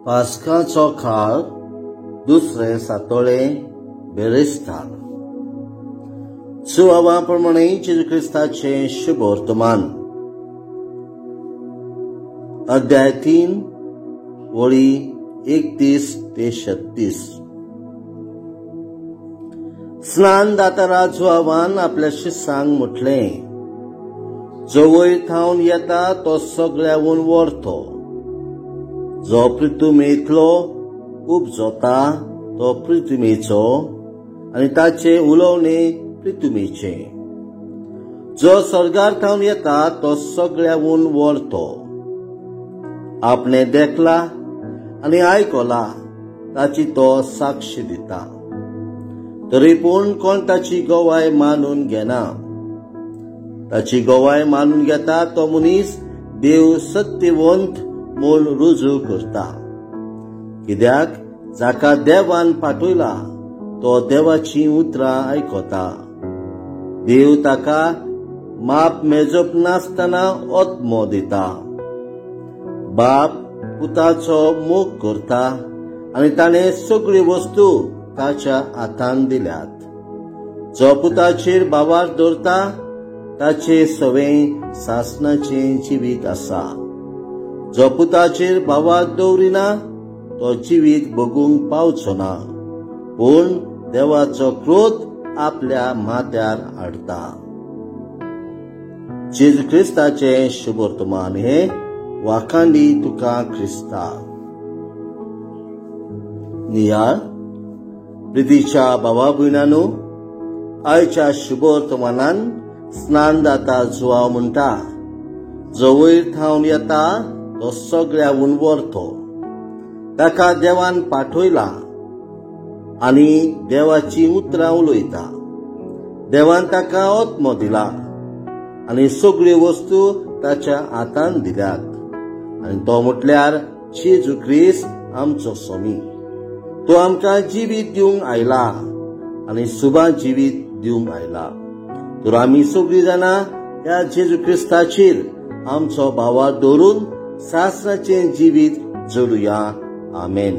पास्काचो काळ दुसरें सातोळें बेरेस्तार. सुवावा प्रमाणे जेजू क्रिस्ताचें शुभवर्तमान. अध्याय 3 वळी 31 ते 36. स्नान दातारा जुआवान आपल्या शिसांक म्हटलें, जो वयर थावन येता तो सगळ्यावून व्हरतो, जो पृथ्वीमेंतलो उपजता तो पृथ्वीचो आनी ताचें उलोवणें पृथ्वीचें, जो स्वर्गार थावन येता तो सगळ्यावून व्हरतो. आपणें देखला आनी आयकला ताची तो साक्ष दिता, तरी पूण कोण ताची गवाय मानून घेना. ताची गवाय मानून घेता तो मनीस देव सत्यवंत म्हूण रुजू करता, कित्याक जाका देवान पाठयला तो देवाचीं उतरां आयकता. देव ताका माप मेजप नासतना आत्मो दिता. बाप पुताचो मोग करता आनी ताणें सगळ्यो वस्तू ताच्या हातान दिल्यात. जो पुताचेर भावार दवरता ताचे सवें सासणाचें जिवीत आसा. जो पुताचेर भावार दवरिना तो जिवीत भोगूंक पावचो ना, पूण देवाचो क्रोध आपल्या माथ्यार हाडटा. जेजू क्रिस्ताचें शुभवर्तमान हें. वाखांडी तुका क्रिस्ता. नियाळ. प्रितीच्या भावा भयणांनो, आयच्या शुभवर्तमानान स्नानदाता जुआव म्हणटा, जो वयर थावन येता तो सगळ्यावून व्हरतो. ताका देवान पाठयला आनी देवाचीं उतरां उलयता. देवान ताका आत्मो दिला आनी सगळ्यो वस्तू ताच्या हातान दिल्यात, आनी तो म्हटल्यार जेजू क्रिस्त आमचो स्वामी. तो आमकां जिवीत दिवंक आयला आनी सुबा जिवीत दिवंक आयला. तर आमी सगळीं जाणां ह्या जेजू क्रिस्ताचेर आमचो भावार दवरून सासणाचें जिवीत जोडुया. आमेन.